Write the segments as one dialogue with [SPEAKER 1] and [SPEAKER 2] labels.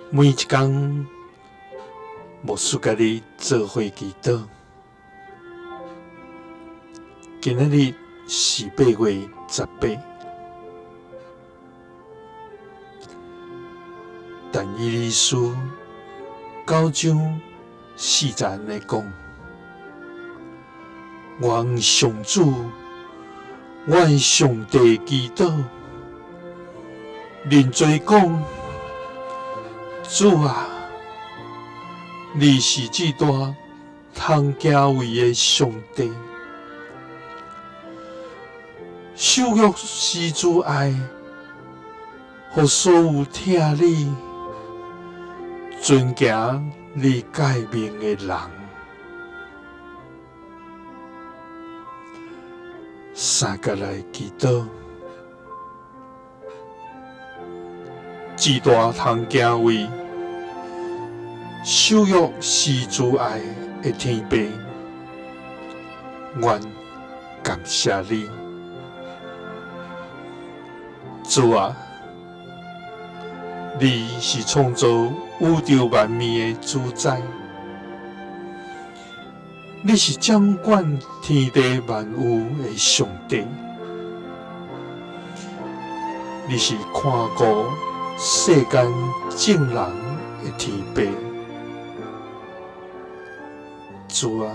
[SPEAKER 1] 每一工，牧師佮你做伙祈禱。今仔日是8月18，但以理書9章4節按呢講：我向上主，我的上帝祈禱，認罪講：主啊，你是至大通敬畏的上帝，守約施慈愛，予所有疼你、遵行你誡命的人。三佮來祈禱，至大通敬畏、守約施慈愛的天父，阮感謝你，主啊，你是創造宇宙萬物的主宰。你是掌管天地萬有的上帝，你是看顧世間眾人的天父。主啊，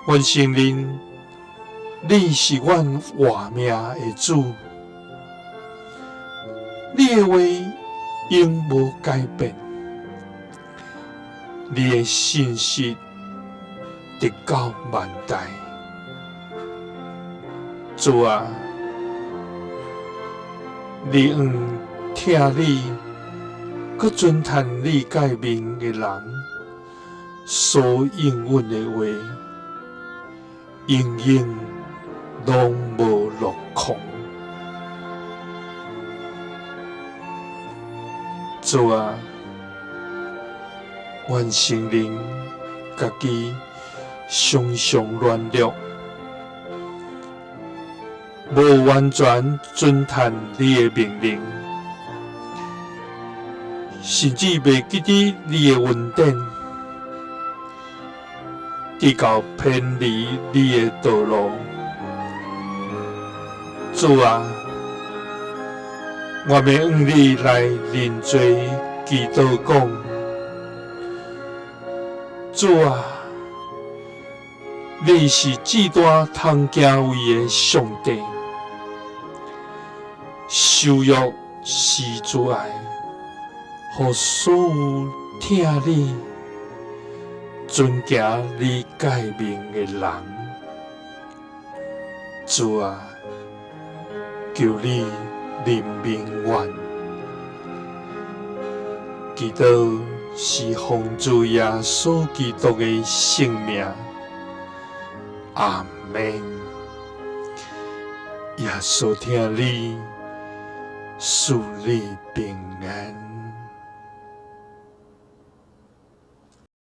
[SPEAKER 1] 阮承認你是阮活命的主，你的話永無改變。你的信實直到萬代，主啊，你向疼你、閣遵趁你誡命的人所應允的話，永遠攏無落空。主啊！阮承認家己常常軟弱，無完全遵趁你的命令，甚至袂記得你的恩典，直到偏離你的道路。主啊，我欲向你來認罪祈禱講。主啊，你是至大通敬畏的上帝，守約施慈愛，予所有疼你、遵行你誡命的人。主啊，求你憐憫阮，祈禱是奉主耶穌基督的聖名，阿們。耶穌疼你，賜你平安。